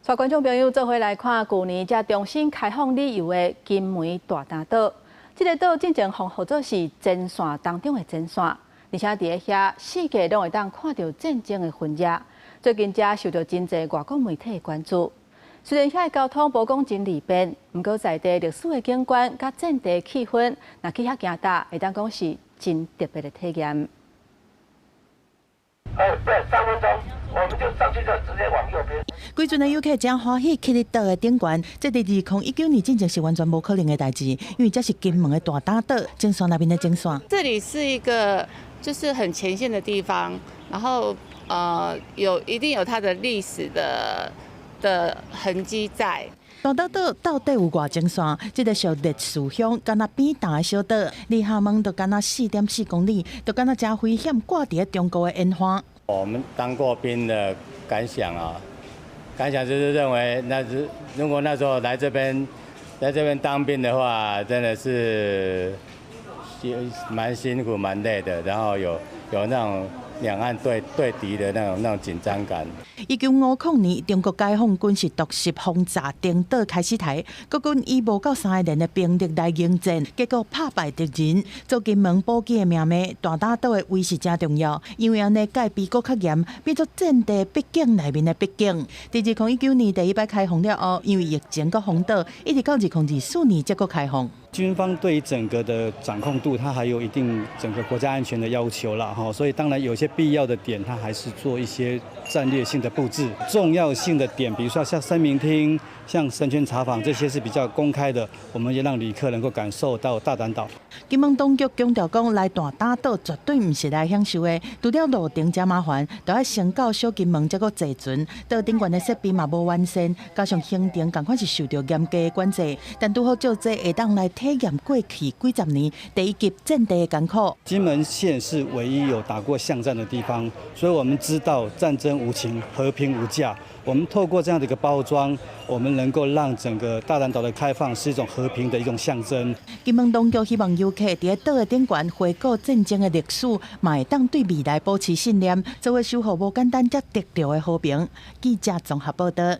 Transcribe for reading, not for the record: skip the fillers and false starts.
帶觀眾朋友做伙來看，舊年才重新開放旅遊的金門大嶄島。這个島進前予號做是前線當中的前線，而且佇咧遐四界攏會當看著戰爭的痕跡。最近才受著真濟外國媒體的關注。雖然遐的交通無講真利便，毋過在地歷史的景觀佮戰地氣氛，若去遐行踏，會當講是真特別的體驗。哦，對，3分鐘，我們就上去就直接往右邊。規陣的遊客誠歡喜去佇島的頂懸，這佇2019年進前是完全無可能的代誌，因為這是金門的大嶄島，前線內面的前線。這裡是一個就是很前線的地方，然後有一定有它的歷史的痕跡在。大嶄島到底有偌前線？這个屬烈士鄉，敢若扁擔的小島，離廈門就敢若4.4公里，就敢若誠危險，掛佇中國的沿岸。我們當過兵的感想啊，感想就是認為，那是如果那時候來這邊當兵的話，真的是蠻辛苦、蠻累的，然後有那種兩岸對敵的那種緊張感。1950年，中國解放軍是突襲轟炸登島開始台，國軍以無夠3个連的兵力來迎戰，結果拍敗敵人。做金門寶璣的命脈，大嶄島的位置誠重要，因為按呢戒備閣較嚴，變做戰地筆景內面的筆景。佇2019年第一擺開放了後，因為疫情閣封島，一直到2024年才閣開放。軍方對於整個的掌控度，它還有一定整個國家安全的要求啦，哈，所以當然有些必要的點，它還是做一些戰略性的布置。重要性的點，比如說像申明廳、像神泉茶坊這些是比較公開的，我們也讓旅客能夠感受到大嶄島。金門當局強調講，來大嶄島絕對毋是來享受的，除了路程誠麻煩，著愛先到小金門才閣坐船，島頂懸的設備嘛無完善，加上行程仝款是受著嚴格的管制，但拄好借這會當來體驗過去幾十年第一級戰地的艱苦。金門縣是唯一有打過巷戰的地方，所以我們知道戰爭無情，和平無價。我們透過這樣的一個包裝，我們能夠讓整個大嶄島的開放是一種和平的一種象徵。金門當局希望遊客佇島的頂懸回顧戰爭的歷史，嘛會當對未來保持信念，做伙守護無簡單才得著的和平。記者綜合報導。